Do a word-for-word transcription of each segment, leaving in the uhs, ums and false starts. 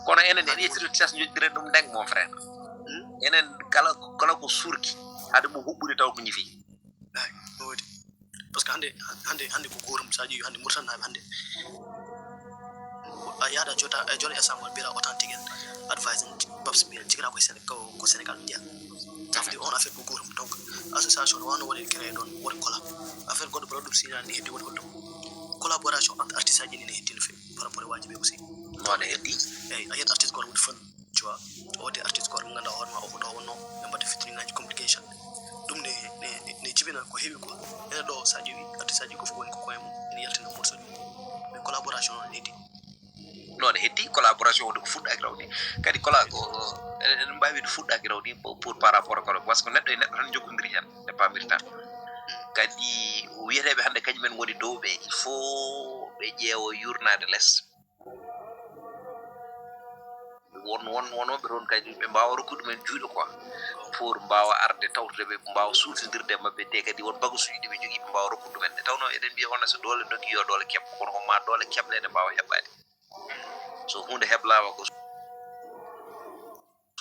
Kono enen en yettito test jojjire ɗum ndeng, mon frère. Enen kala kala ko surki hade mo huɓɓude taw ko ñifi. Ay, no waɗi. Parce que hannde hannde hannde ko gootum, so a ƴeewi hannde Mauritanie naaɓe hannde a yaada jota e jota ensemble mbiyata authentique en advice en babs mbiya jigata ko Sénégal ko Sénégal mbiya. Ça veut dire on affaire ko gootum. Donc association no wano woni créé ɗon woni kola affaire goɗɗo bala ɗum signal ni heddi woni holɗum. Collaboration entre artiste aji ni heddi no fewi par rapport e waji ɓe aussi. Noone heddi. Eyyi, a yiyat artiste goto woni fan. Tu vois, o wodi artiste goto mo ganduɗa hoore ma o ko ɗo wonno ɓe mbaɗa featuring aji complication. Ɗum ne ne ne jibina ko heewi quoi. Ene ɗo sa ƴeewi artiste aji ko fof woni ko koye mum ene yaltina morceau ji mum. Mais collaboration noon ne heddi. Noon heddi collaboration wonde ko fuɗɗaki rawdi kadi kola ko eɗen mbawi wide fuɗɗaki rawdi pour par rapport kono parce que neɗɗo e neɗɗo tan jokkodiri hen e pamirta. Kadi wiyeteɓe hande kañumen ngoni dow ɓe il faut ɓe ƴeewo yurnade less. Won won wonooɓe toon kadi ɓe mbaawa rokkude ɗumen juuɗe quoi pour mbaawa arde tawtude ɓe mbaawa suutindirde e maɓɓe te kadi won bagasuuji ɗi ɓe njogii ɓe mbaawa rokkude ɗumen nde tawnoo eɗen mbiya on so doole ndokki yo doole keɓ kono ko ma doole keɓle ene mbaawa heɓɓaade so huunde heɓlaama ko so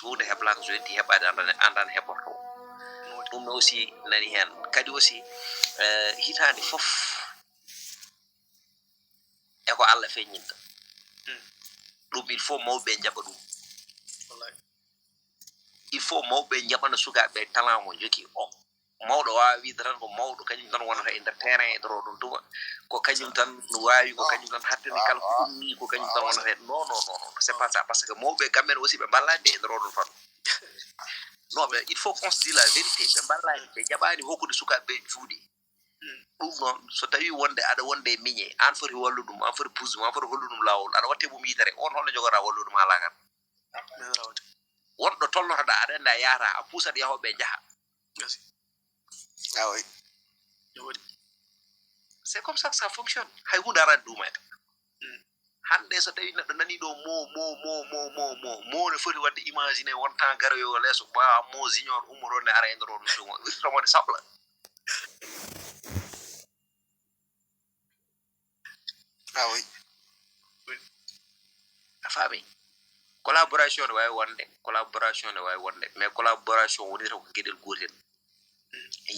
huunde heɓlaaka so yonti heɓɓaade andan andan heɓorto ɗum ne aussi nani heen kadi aussi hitaande fof e ko Allah feññinta ɗum il faut mawɓe njaɓa ɗum il faut mawɓe njaɓana sukaaɓe talent mo jogii o mawɗo waawa wiide tan ko mawɗo kañum tan wonata e nder terrain e nder oɗon tuma ko kañum tan waawi ko kañum tan hattani kala ko ummi ko kañum tan wonata e non non non non c'est pas ça parce que mawɓe kamɓen aussi ɓe mballani ɓe e nder oɗon fannu non ɓe il faut qu'on se dise la vérité ɓe mballani ɓe njaɓani hokkude sukaaɓe ɓe juuɗe ɗum noon so tawi wonde aɗa wonde e miñe an foti wallu ɗum an foti puus ɗum an foti hollu ɗum lawol aɗa watte mum yitere on holno jogota wallu ɗum ha laakara wonɗo tolnotoɗa aɗa andi a yahata a puusat yahoɓe njaha awoy c'est comme ça que ça fonctionne hay hunde arani ɗumayta hande so tawi neɗɗo nani ɗo mo mo mo mo mo mo mo ne foti wadde imagine wonta garoyo leeso ba mo junior ummoto nde ara e nder on ɗum wirtomode sabla awoy a faami collaboration ne wawi wonde collaboration ne wawi wonde mais collaboration wonira ko gueɗel gotel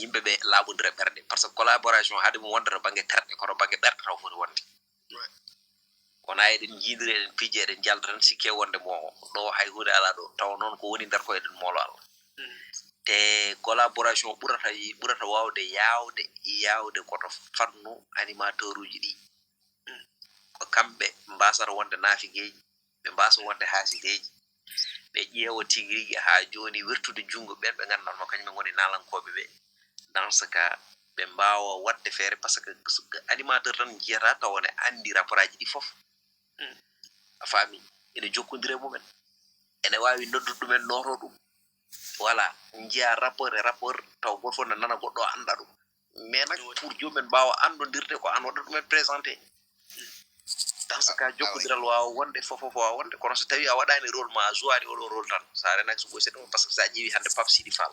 yimɓe ɓe laaɓodira ɓerɗe par ce que collaboration haade mum wonde to banggue terɗe kono banggue ɓerɗe taw foti wonde wona eɗen jiidiri eɗen pijja eɗen jalda tan sikke wonde mo ɗo hay hunde ala ɗo tawa noon ko woni nder ko eɗen moolo Allah te collaboration ɓurata ɓurata wawde yawde yawde koto fannu animateur uji ɗi ko kamɓe mbasata wonde naafigeeji ɓe mbasa wonde haasideeji ɓe ƴeewa tigi rigi haa jooni wertude junngo ɓen ɓe ngannduɗaa ma kañum en ngoni naalankooɓe ɓe dans ce cas ɓe mbaawa waɗde feere par ce que animateur tan jiyata tawa ne anndi rapport aji ɗi fof a faami ene jokkondire mumen ene waawi noddude ɗumen noto ɗum voilà njiya rapport e rapport taw goto fof ne nana goɗɗo annda ɗum mais nak pour jomumen mbaawa anndodirde ko an waɗa ɗumen présenté dans ce cas jokkodiral waawa wonde fof fof waawa wonde kono so tawi a waɗani rôle ma a jouwani oɗo rôle tan sa renaki so ɓoy seɗɗa par ce que sa ƴeewi hannde Pape Sidy Fall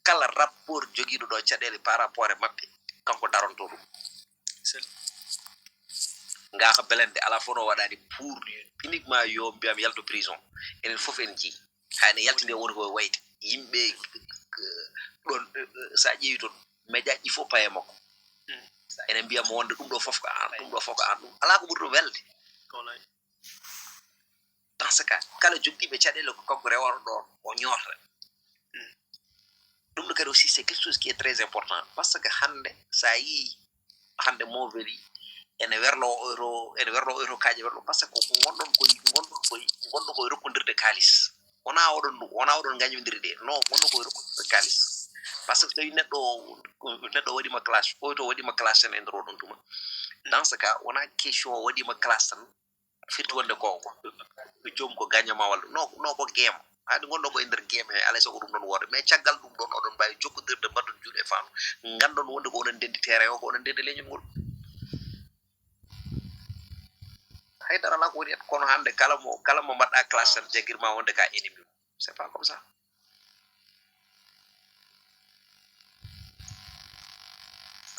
kala rapport jogiiɗo ɗo caɗele par rapport e maɓɓe kanko daronto ɗum ngaka belende ala fof no waɗani pour uniquement yo mbiyam yalto prison enen fof en jii hayno yaltinde woni ko wayde yimɓe ɗon sa ƴeewi toon média ji fof paye makko enen mbiyamo wonde ɗum ɗo fof ko an ɗum ɗo fof ko an ɗum ala ko ɓuri ɗum welde dans ce cas kala jogiiɓe caɗele ko kanko rewata ɗon o ñootata ɗum ɗo kadi aussi c'est quelque chose qui est très important par ce que hannde sa yii hannde moveli ene werlo oto ene werlo oto kaaƴe werlo par ce que ko gonɗon koye gonɗon koye gonɗon koye rokkodirde kaalis wona oɗon wona oɗon gañodiri de non gonɗon koye rokkodirde kaalis par ce que so tawi neɗɗo neɗɗo waɗima classe oto waɗima classe tan e nder oɗon tuma dans ce cas wona question waɗima classe tan firti wonde ko ko joom ko gagnant ma walla no no ko game haade gonɗo ko e nder game he alay sago ɗum ɗon wooda mais caggal ɗum ɗon oɗon mbawi jokkodirde mbaɗon juuɗe e faano gandon wonde ko oɗon ndendi terrain o ko oɗon ndendi leñol ngol haydara ala ko woni en kono hande kala mo kala mo mbaɗɗa classe tan jagguirma wonde ka ennemi c'est pas comme ça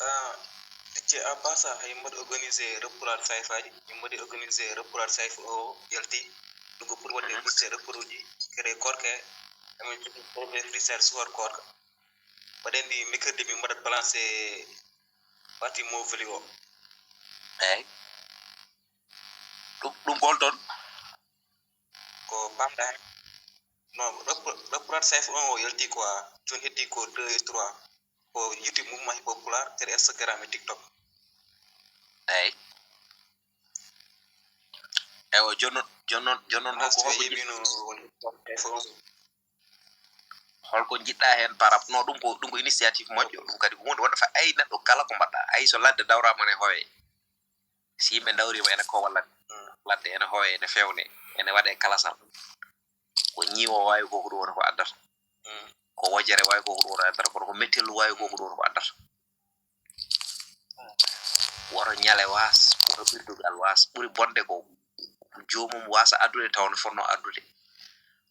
Ah, e Ci a pasa hay mbaɗa organisé repulaar sayfaaji, min mbaɗi organisé repulaar sayfa o yalti. Ɗum ko pour waɗde booster repuluuji kere korke. Amin jogi premier freestyle suwar korka. Mbaɗen ndi mercredi, min mbaɗat balancé parti moveli o. Eyi. Ɗum ɗum gol toon. Ko pamɗa heen. Non, repulaar sayfa on o yalti quoi. Jooni heddi ko deux et trois. Ko YouTube Mouvement Hip Hop Pulaar, kadi Instagram e TikTok. Eyi. Ewa, jooni noon, jooni noon, jooni noon, holko holko jiɗ- holko njiɗɗa heen par rapport? Non, ɗum ko ɗum ko initiative moƴƴo, ɗum kadi ko huunde wonde fa ay neɗɗo kala ko mbaɗɗa, ay so ladde dawrama ne hooye. Si yimɓe dawrima ene kowa ladde, ladde ene hooye, ene fewne, ene waɗe kalasal. Ko ñiiwo waawi ko ko ɗum woni ko addata. Ko wojere waawi ko ko ɗum woni ko addata, kono ko mettellu waawi ko ko ɗum woni ko addata. Woto ñale waas, woto ɓirdugal waas. Ɓuri bonde ko joomum waasa addude tawa no fotnoo addude.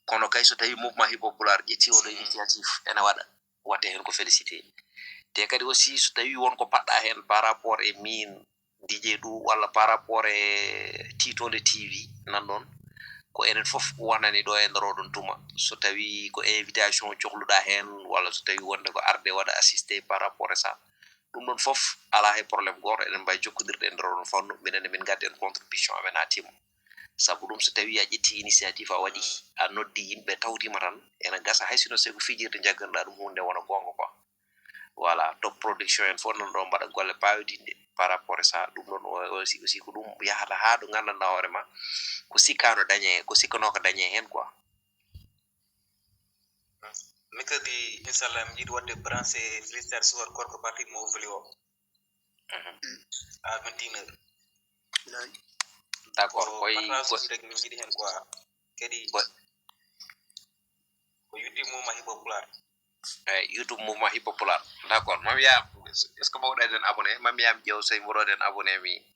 Kono kay so tawii Mouvement Hip Hop Pulaar ƴettii oɗo initiative ene waɗa, waɗte heen ko félicité. Te kadi aussi so tawii won ko paɗɗa heen par rapport e miin, D J Dou, walla par rapport e Tiitoonde T V nan ɗoon, ko enen fof wonani ɗo e nder oɗon tuma. So tawii ko invitation cohluɗaa heen, walla so tawii wonde ko arde waɗa assisté par rapport e ça, ɗum ɗoon fof alaa hay problème gooto, eɗen mbaawi jokkondirde e nder oɗon fannu, minen ne min ngadda en contribution amen haa timma. Sabu ɗum so tawii a ƴettii initiative a waɗi, a noddi yimɓe tawtiima tan, ena gasa hay sinno so ko fijirde njagganɗaa ɗum huunde wona goonga quoi. Voilà, Top Production en fof nan ɗo mbaɗa golle paawodinɗe par rapport e ça. Ɗum ɗoon o- aussi aussi ko ɗum yahata haa ɗo nganndanɗaa hoore ma ko sikkaano dañee, ko sikkanooka dañee heen quoi. Mercredi, inchallah, mi yiɗi waɗde branché freestyle suwar korko parti mo voli o. À vingt et une heures. D'accord, koy Partage rek min njiɗi heen quoi. Kadi ko YouTube Mouvement Hip Hop Pulaar. Eyi, YouTube Mouvement Hip Hop Pulaar. D'accord, mami yaam, est-ce que mbaɗa heen abonné? Mami yaam ƴeew so mbaɗa heen abonné mi.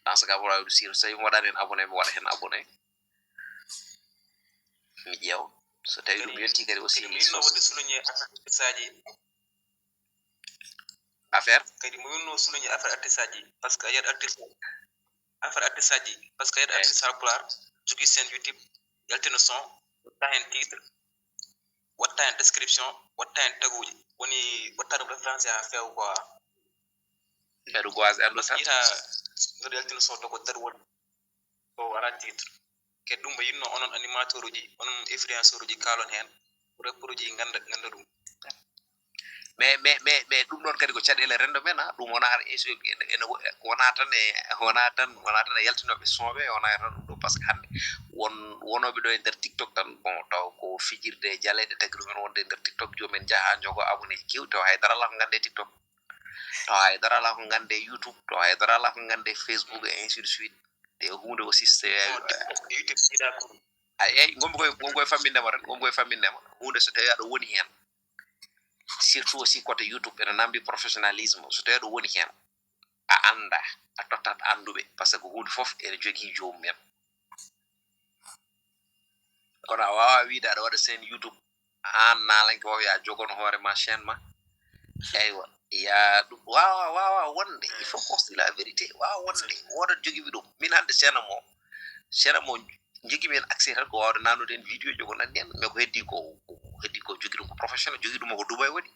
Dans ce cas, mbaɗa ɗum sir, so mbaɗa heen abonné mi waɗa heen abonné. Mi ƴeew. So tawii ɗum yontii kadi aussi. Min no waɗde souligné affaire artiste aji. Affaire? Kadi mo yonno souligné affaire artiste aji. Parce que a yiyat artiste. Affaire artiste aji. Parce que a yiyat artiste Haalpulaar jogii chaîne YouTube, yaltina son, watta heen titre, watta heen description, watta heen taguuji. Woni watta ɗum référencé haa feewa quoi. Mbeɗo goise andu tan. Yiya mbeɗo yaltina son to ko date woni. O waɗa titre. Kadi ɗum ɓe yinno onon animateur uji, onon influenceur uji kaalon heen. Rappeur uji ngannda ngannda ɗum. Mais mais mais mais ɗum ɗon kadi ko caɗeele renndo men, a ɗum wona tan ene ene wona tan e wona tan wona tan e yaltinooɓe son ɓe wona tan ɗum ɗo par ce que hannde won wonooɓe ɗo e nder TikTok tan bon taw ko fijirde jaleeɗe tagi ɗumen wonde e nder TikTok joomum en njaha njogo abonné ji keewɗi taw hay dara alaa ko ngannde e TikTok. Tawa hay dara alaa ko ngannde e YouTube, tawa hay dara alaa ko ngannde e Facebook et ainsi de suite. Ɗe huunde aussi so tawi YouTube jiidaa ko ɗum. A eyi, ngonmi koye ngonmi koye famminndema tan, ngonmi koye famminndema. Huunde so tawi aɗa woni heen, surtout aussi côté YouTube ene namdi professionnalisme, so tawi aɗa woni heen, a annda, a tottat annduɓe par ce que huunde fof ene jogii joomum en. Kono a waawaa wiyde aɗa waɗa chaîne YouTube, aan naalanke o, yaa jogon hoore ma chaîne ma. Eywa, yaa ɗum waawaa waawaa wonde, il faut qu'on se dise la vérité, waawaa wonde woodat jogiiɓe ɗum. Min hannde chaîne am o, chaîne am o jogii mi heen accès tan ko waawde naatnude heen vidéo ji ko nanndi heen, mais ko heddii ko ko heddii ko jogii ɗum ko professionnel, jogii ɗum ko Dubai woni.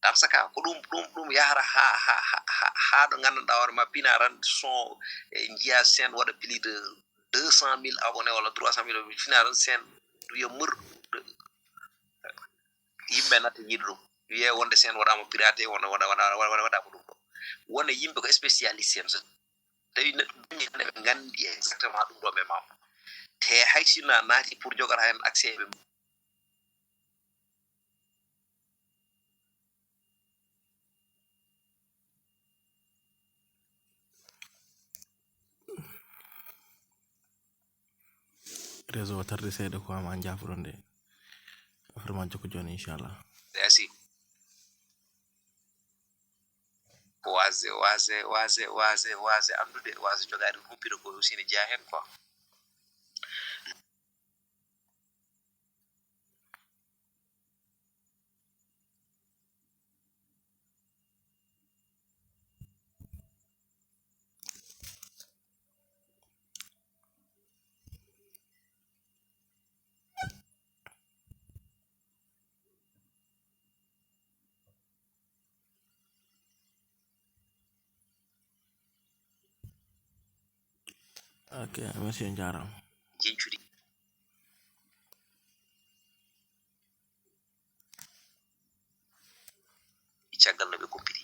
Dans ce cas ko ɗum ɗum ɗum yahata haa haa haa haa- haa ɗo nganndanɗaa hoore ma pina tan son e njiya chaîne waɗa plus de deux cent mille abonnés walla trois cent mille abonnés pina tan chaîne wiya mër yimɓe natta yiɗa ɗum wiye wonde chaîne waɗama piraté wona waɗa waɗa waɗa waɗa waɗama ɗum ɗo wona yimɓe ko spécialiste en so tawi neɗɗo dañi tan eɓe nganndi exactement ɗum ɗo ɓe mama te hay sinno a naati pour jogata heen accès eɓe Réseau o tardi seeɗa ko ama jaafoɗon de. Affaire ma jokko jooni inchallah. Merci. Waase waase waase waase waase anndude waase jogaade humpito ko aussi ne jeyaa heen quoi. Ok, merci, on jaaraama. Jencudi. Caggal no ɓe kumpiti.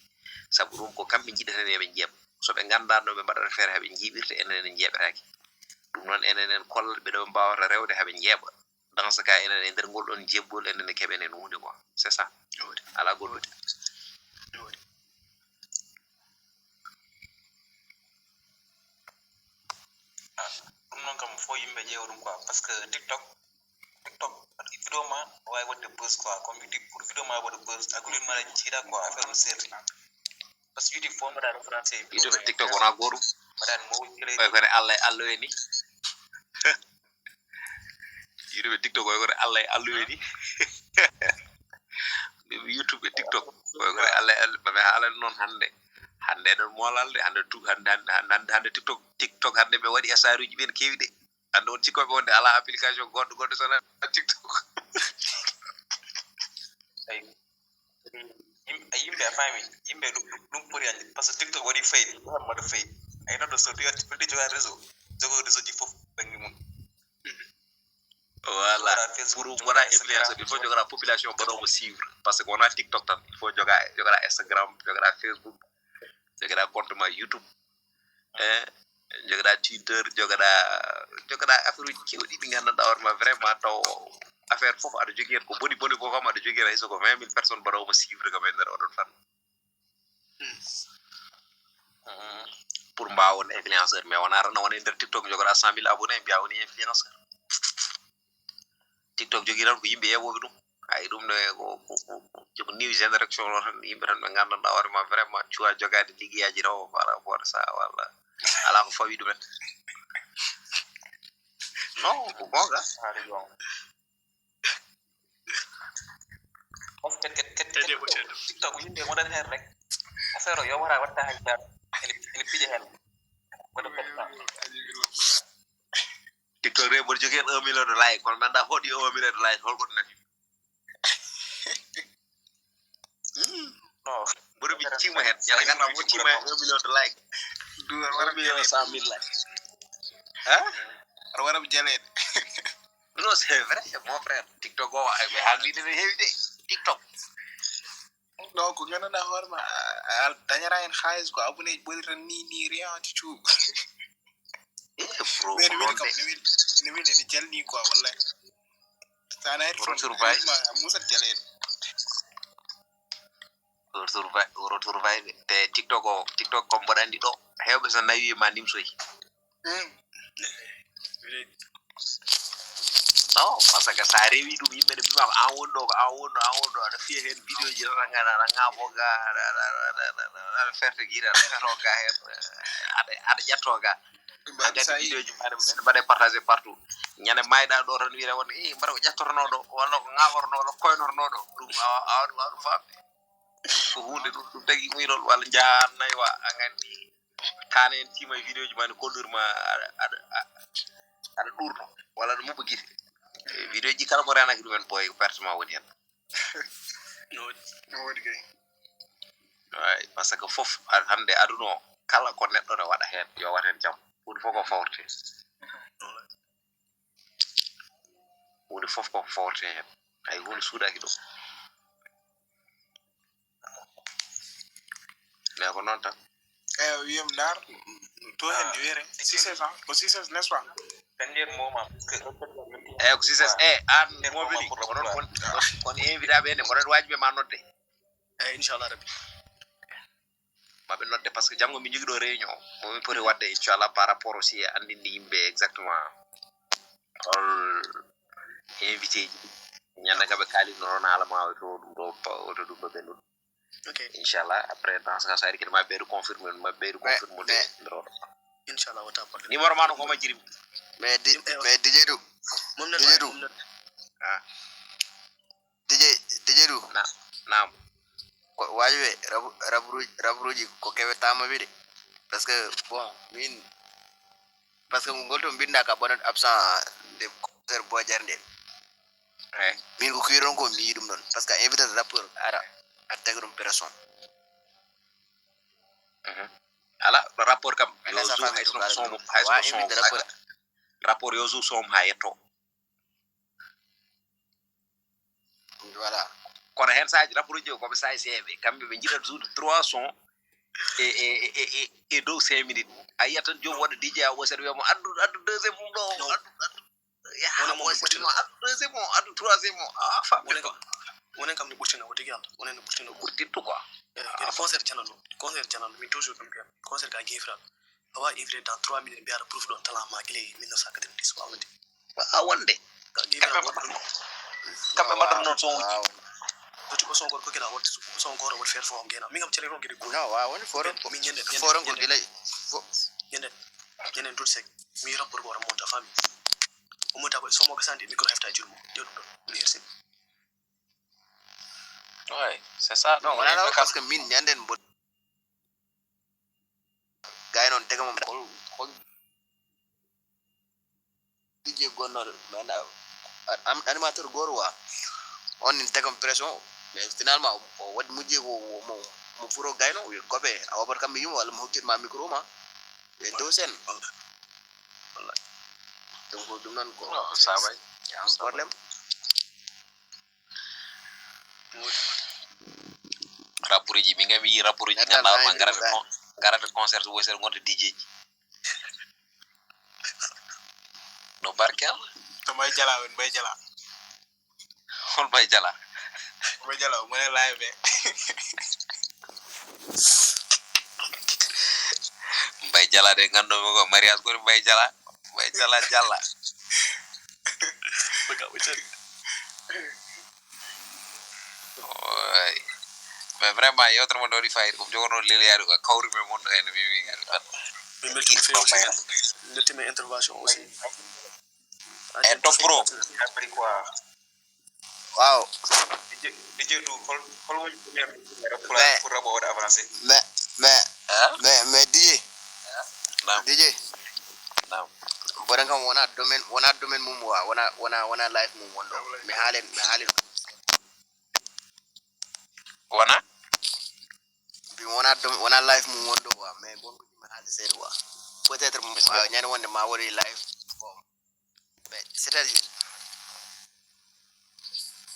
Sabu ɗum ko kamɓe njiɗata ne ɓe njeeɓa. So ɓe nganndaa no ɓe mbaɗata feere haa ɓe njeeɓirta, enen en njeeɓetaake. Ɗum noon enen en kolla ɓe ɗo ɓe mbaawata rewde haa ɓe njeeɓa. Dans ce cas, enen e nder ngol ɗon jeeɓgol, enen e keɓen en huunde quoi. C'est ça. Alaa goɗɗum. Ɗum noon kam fof yimɓe ƴeewa ɗum quoi, parce que TikTok, TikTok vidéo ma wawi waɗde buzz quoi, comme YouTube pour vidéo ma waɗa buzz, a gulin mara jiiɗa quoi, affaire no serti. Parce que YouTube fof mbaɗa référence e YouTube e TikTok wona gootum. Mbaɗani mawji kala Koy kono Allah e Allah weni. YouTube e TikTok koy kono Allah e Allah weni. YouTube e TikTok koy kono Allah e Allah. Ɓe haalani noon hannde. Hannde eɗen moolal de, hannde tu hannde hannde hannde hannde TikTok TikTok hannde ɓe waɗi asaruji ɓen keewi de. Hannde on cikkoɓe wonde ala application goɗɗo goɗɗo sona TikTok. Yimɓe a faami yimɓe ɗum ɗum pori anndi parce que TikTok waɗi fayde ɗum mbaɗa fayde ay noɗɗo so tawi atti foti jogaade réseau jogo réseau ji fof ɓangi mum Voilà. Pour wona influenceur il faut jogora population mbaɗomo suivre, parce que wona TikTok tan, il faut joga jogora Instagram, jogora Facebook, jogora compte ma YouTube, e jogora Twitter, jogora jogora affaire uji kewɗi ɗi nganndanɗa hoore ma vraiment taw affaire fof aɗa jogui hen ko boni boni fof kam aɗa jogui hen hay soko vingt mille personnes mbaɗomo suivre kam e nder oɗon fan. Pour mbawa won influenceur mais wona tan a wona e nder TikTok jogoɗa cent mille abonné mbiya woni influenceur. TikTok jogui tan ko yimɓe yewoɓe ɗum. Ay ɗum ne ko new generation o tan yimɓe tan ɓe gandanɗa hoore ma vraiment cuwa jogade ligueyaji taw par rapport ça walla ala ko fawi ɗumen. Non ko gonga. Parce que ket ket ket TikTok yimɓe moɗon hen rek affaire o yo wara watta hay jar ene piɗe hen kono fetta. TikTok re mboɗo jogui hen un million de like kono mi anda hoɗi un million de like holko nafi. Non. Mboɗo mi cima hen ñana ganda mo cima hen un million de like. Duwar wara million cent mille like. Hein? Aɗa wara mi jaleɗe. Non c'est vrai mon frère TikTok o ɓe haalni ɗen heewi de. TikTok. Non ko ganduɗa hoore ma a dañata hen haalis ko abonné ji ɓoli tan ni ni rien ti cu. Eh bro Mais ko ne weli noon kam de. ne weli ne weli ne jalni quoi wallahi. Sa nani Retour vibe. Ma musat jaleɗe. Retour vibe retour vibe te TikTok o TikTok comme mboɗo andi ɗo hewɓe so nawi ma nimsoyi. Hmm. Non parce que sa rewi ɗum yimɓe ne mbimama an woni ɗo ko an woni ɗo an woni ɗo aɗa fiya hen vidéo ji tan aɗa aɗa ŋaabo ga aɗa aɗa aɗa aɗa aɗa ferte guiɗa aɗa feto ga hen aɗa aɗa ƴetto ga a Mbaɗi gandi sa yi vidéo ji mbaɗa mbaɗa partagé partout ñande mayɗa ɗo tan wiyata won i mbaɗa ko ƴettotono ɗo walla ko ŋaɓorno walla ko koynorno ɗo ɗum awa awa ɗum awa ɗum famde ɗum ko hunde ɗum ɗum tagi muyrol walla jahannayi wa a gandi tane en tima e vidéo ji ma ne kollirma aɗa aɗa aɗa aɗa ɗurno walla aɗa muɓɓa guite. E vidéo ji kala mo renaki ɗumen boy ko perte ma woni hen. No woodi kay. Ay parce que fof a- hande aduna o kala ko neɗɗo ne waɗa hen yo waɗ hen jam hunde fof ko fawrte. Hunde fof ko fawrte hen hay hunde suuɗaki ɗum. Mais ko noon tan. Eyo wiyam daar to hen ne wiyete six cents ans ko six cents n'est-ce pas? Tan nder moma parce que Eyi ko six cents e an mobili ko noon kon kon invitaɓe ne mboɗon wajiɓe ma nodde. Eyi inchallah rabbi. Maɓe nodde par ce que janngo min jogui ɗo réunion momin poti wadde inchallah par rapport aussi e andinde yimɓe exactement hol invité ji ñande kaɓe kalino ɗon haala ma oto ɗum ɗo oto ɗum ɗo ɓennuɗo. Ok. Inchallah après dans ce cas so ari kadi ma ɓeydo confirmé ma ɓeydo confirmé de nder oɗo. Inchallah wota problème. Numéro ma no ko majjiri. Mais di mais Didier du Mum ne Didier du Ah. Didier Didier du Na naam. Ko wajiɓe rabu rabu raburuji ko kewetama wiide parce que bon min parce que ngol to mbinda ka bonat absent de concert boy jarde Eh. Min ko kuyiron ko mi yiɗum ɗon parce que invité rappeur ara a tagi ɗum pression. Mhm. Ala, rapport kam yo joue hay sono son mo, hay sono son mo. Rapport yo joue son mo ha yetto. Voilà. Kono hen saji rapport uji o comme ça seeɓe kamɓe ɓe jiɗat joude trois son e e e e dow cinq minutes. A yiyat tan joom waɗa DJ a woset wiyamo addu addu deuxième mum ɗo. Yaha woset wiyamo addu deuxième o addu troisième o a famɗi. Wonen kam no ɓurtina o tigi yalla wonen no ɓurtina o ɓurtittu quoi. Kadi concert janano concert janano min toujours kam mbiyan concert ka gefiraɓe. A wawi invité dans trois minutes mbiyaɗa proof ɗon talent ma gila e mille neuf cent quatre-vingt-dix wawa wonde. Wawa wonde. Kamɓe mbaɗata noon son uji. Toti ko son goto ko gila waɗde son goto waɗi feere fof ngena min kam cere ɗon gede goto. Non wawa wonde forum ko min ñande forum ko gila. Ñande ñande dut sec mi rapport ko wara monta fami. O monta ko somo ko sande micro hefta jurmo. Yo ɗum ɗon mi hersin. Ouais, c'est ça. Non wala parce que min ñanden mbo gay noon tega mum hol hol dije gonnoɗo mais animateur goto wa on nin tegam pression mais finalement o waɗi mujje ko mo mo furo gayno wi kobe a wabat kam mi yimo walla mo hokkit ma micro ma e dow sen donc ɗum noon ko sabay problème. Rapport uji min kam mi yii rapport uji ganduɗa ma garata garata concert woset gonda DJ ji. No barke Allah. To mbay jala won mbay jala. Hol mbay jala? Mbay jala mo ne live. Mbay jala de ganndo mo ko mariage ko mbay jala. Mbay jala jala. Baka wucen. Oy. Mais vraiment yewtere mon ɗo waɗi fayida komi jogono leliyaade ko kawri men mon ɗo henne mi wiyaade tan. Min beltimi feewi beltimi intervention aussi. E top pro. Appris quoi? Waaw. Dije du hol hol woni pour rabo wada avancé. Mais mais mais mais dije. Dije. Boɗen kam wona domaine wona domaine mum wa wona wona wona life mum wonɗo mi haalen mi haalen. Wona? Mbi wona domaine wona life mum wonɗo wa mais bon ko jimi haali seeɗa wa peut-être ñande wonde ma waɗi life. Bon mais c'est-à-dire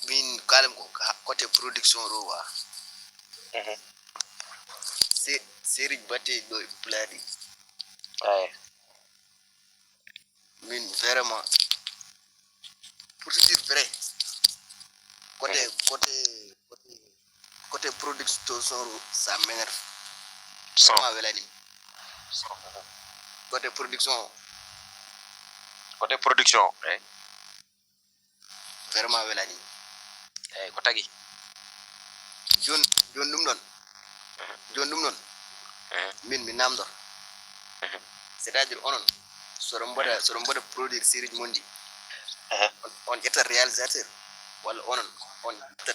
min kalem ko côté production ɗo wa. Série batte ɗo e pulaar ɗi. Min vraiment pour te dire vrai côté côté côté côté production son ça m'énerve. Son ma welani côté production. Côté production eh. Vraiment welani. Eyyi ko tagi? Joni joni ɗum ɗon joni ɗum ɗon min mi namdor. C'est à dire onon soɗon mbaɗa soɗon mbaɗa produire série ji mon ɗi on ƴetta réalisateur walla onon on ƴetta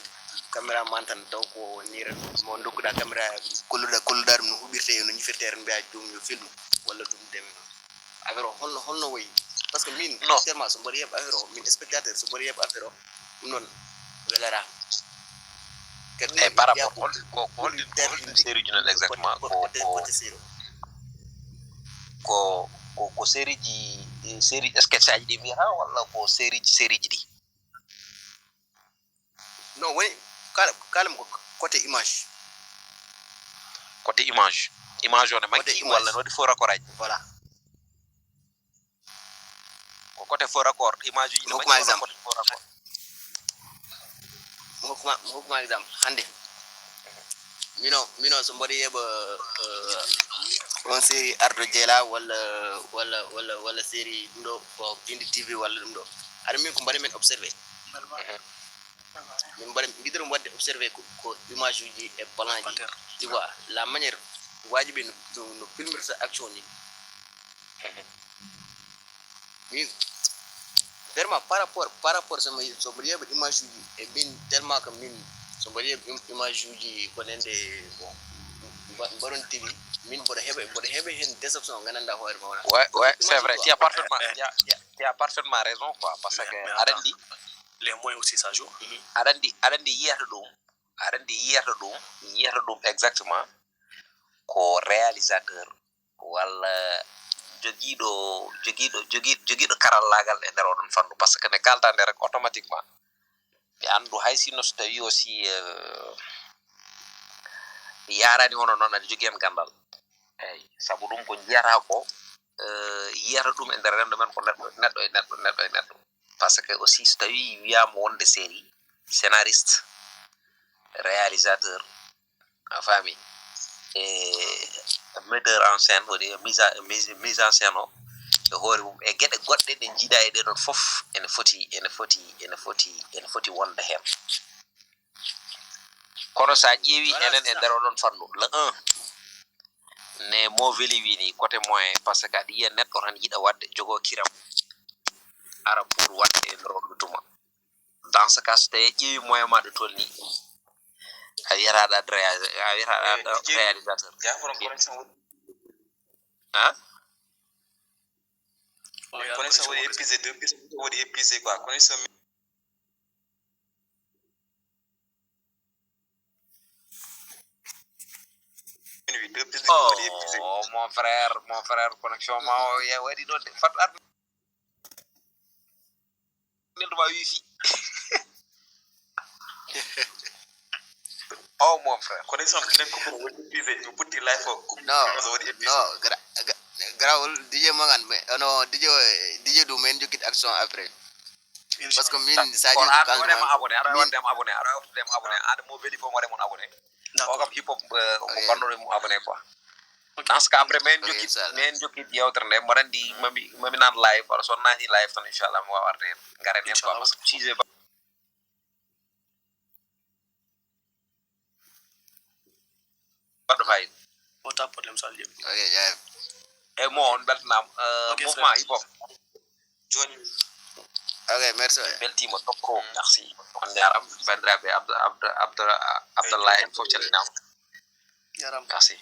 caméraman tan taw ko niran mo dokkuɗa caméra kolluɗa kolluɗa ɗum no huɓirte no ñifirte tan mbiya ɗum yo film walla ɗum deme noon. Affaire o holno holno wayi parce que min non seulement so mboɗo yeeɓa affaire o min spectateur so mboɗo yeeɓa affaire o ɗum noon welara. Kadi e par rapport hol ko holɗin holɗin série ji noon exactement ko ko ko ko ko série ji série sketch aji ɗi mbiyata walla ko série ji série ji ɗi? Non woni kala kala mo côté image. Côté image image o ne manki walla ne waɗi faux raccord aji? Voilà. Ko côté faux raccord image uji ne manki walla côté faux raccord? Mo hokkuma mo hokkuma exemple hannde mino mino so mboɗo yeeɓa on série ardo jeela walla walla walla walla série ɗum ɗo ko indi tv walla ɗum ɗo haɗa min ko mbaɗa min observé. Min mbaɗa mbiɗoɗum waɗde observé ko image uji e plan ji tu vois la manière waji ɓe no filmirta action ni. Min vraiment par rapport par rapport somo somo yeeɓa image uji e min tellement que min somo yeeɓa image uji ko nande bon mbaɗon tigi min mboɗo heɓa mboɗo heɓa hen déception gandanɗa hoore ma wona. Ouais ouais c'est vrai tu as parfaitement tu as tu as parfaitement raison quoi parce que aɗa andi les moyens aussi ça joue. Aɗa andi aɗa andi yiyata ɗum aɗa andi yiyata ɗum yiyata ɗum exactement. ko réalisateur walla jogiiɗo jogiiɗo jogiiɗo jogiiɗo karallaagal e nder oɗon fannu, par ce que nde kalta nde rek automatiquement ɓe anndu, hay sinno so tawi aussi euh, yarani hono noon aɗa jogii heen ganndal. Eyi, sabu ɗum ko njiyata ko euh, yiyata ɗum e nder renndo men ko neɗɗo neɗɗo e neɗɗo neɗɗo e neɗɗo. Par ce que aussi so tawi wiyama wonde série, scénariste, réalisateur, a faami, e metteur en scène, woni mise en mise en scène o e hoore mum e geɗe goɗɗe ɗe jiiɗa e ɗeɗon fof ene foti ene foti ene foti ene foti wonde heen. Kono so a ƴeewi enen e nder oɗon fannu, le un ne mo veli wini côté moyen, par ce que aɗa yiya neɗɗo tan yiɗa waɗde jogo kiram ara pour waɗde e nder oɗo tuma. Dans ce cas so tawi ƴeewi moyen ma ɗo tolni, a wiyata aɗa réalisateur a wiyata aɗa réalisateur. Hein? Connexion woni épuisé, deux pièces woni épuisé quoi. Connexion Oh, mon frère, mon frère, connexion ma o waɗi ɗo fat arde. Neldu ma wifi. Oh mon frère. Connexion minen ko ɓuri woni épuisé, mi ɓutti live o. Non, non, grawol D J Magan, mais ono D J D J du men jokkit action après. Parce que min sa jii ko an wonema abonné, aɗa waɗdema abonné, aɗa waɗdema abonné, aɗa mo veli fof waɗe mon abonné. O kam hip hop ko bannoɗo mum abonné quoi. Dans ce cas après men jokki men jokki yewtere nde mbaɗa andi mami mami nan live wala so naati live tan inchallah mi wawa arde hen ngaren hen quoi parce que sujet baɗɗo fayida. Wota problème so Allah jaɓi. Ok, jaayam. E mo on beltanama mouvement hip hop. Joni. Ok, merci. Beltima trop. Merci. On jaram bandiraɓe Abdou Abdou Abdou Abdoulaye fof calminama. Jaram. Merci.